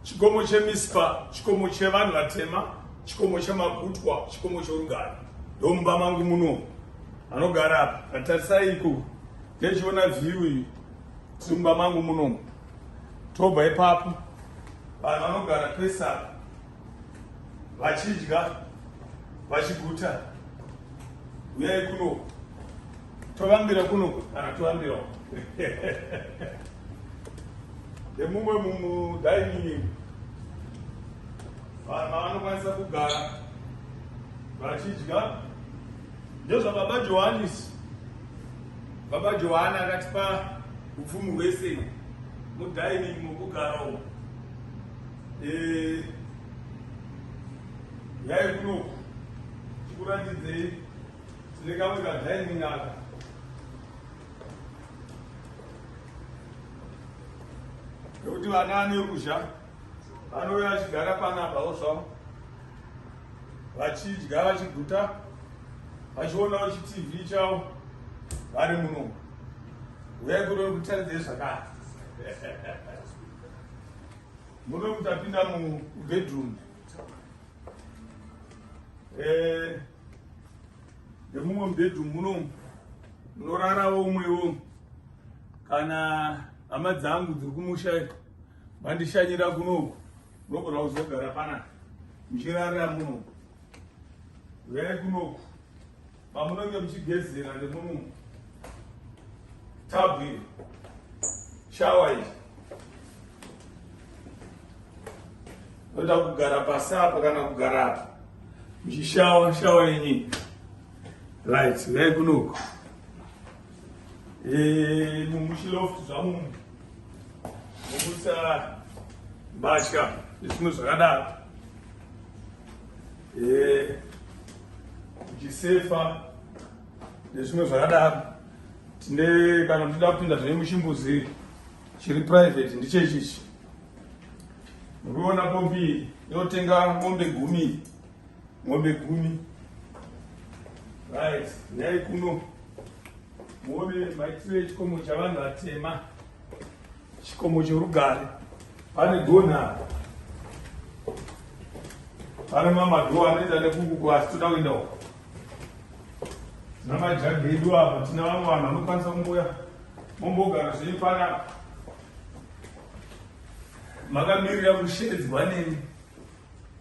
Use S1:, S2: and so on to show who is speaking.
S1: Chikomo cheMispa, chikomo chevanhu vatema, chikomo chemagutwa, chikomo chorugare. Ndomumba mangu muno anogara apa. Katarisai iko ndechiona view iyi. Tiri mumba mangu muno. Tobva ipapo vanhu vanogara pese apa vachidya vachiguta. Uyai kuno tovambira kuno kana tovambirawo ndemumwe mumudining vanhu vanokwanisa kugara vachidya. Ndezvababa Johanisi. Baba Johani akatipa upfumi hwese mudining mokugara umu. Yai kunoku tikuratidzei, tine kamwe kadining aka nekuti vana vane ruzha vanouya vachigara panapa zvavo vachidya vachiguta vachionawo chitv chavo vari muno. Uyai kuno kutaridzei zvakare muno mutapinda mubedroom. Nemumwe mubedroom muno munorarawo umwewo kana hama dzangu dziri kumusha vandishanyira kunoku, munogona kuzogara panapa muchirarira muno. Uyai kunoku mamunenge muchigezera nemuno, tabhu iri, shawa iyi. Noda kugara pasi apa kana kugara apa muchishawa shawa yenyi. Right, uyai kunoku mumuchiloft zvamumu mukuisa mbatya nezvimwe zvakadaro, muchisefa nezvimwe zvakadaro. Tine kana muchida kupinda zvine muchimbuzi chiri private, ndichechichi muriona pombi iyi inotenga mombe 10, mombe 10. Right, nhai kuno muone maitiro echikomo chavanhu vatema, chikomo chorugare. Pane gona, pane mamadhoo anoita nekuku, asi toda kuenda uko. Tina majagi edu apa, tina vamwe vanhu vanokwanisa kumboya mombogara zvenyu panapa makamirira kushedzwa nemi.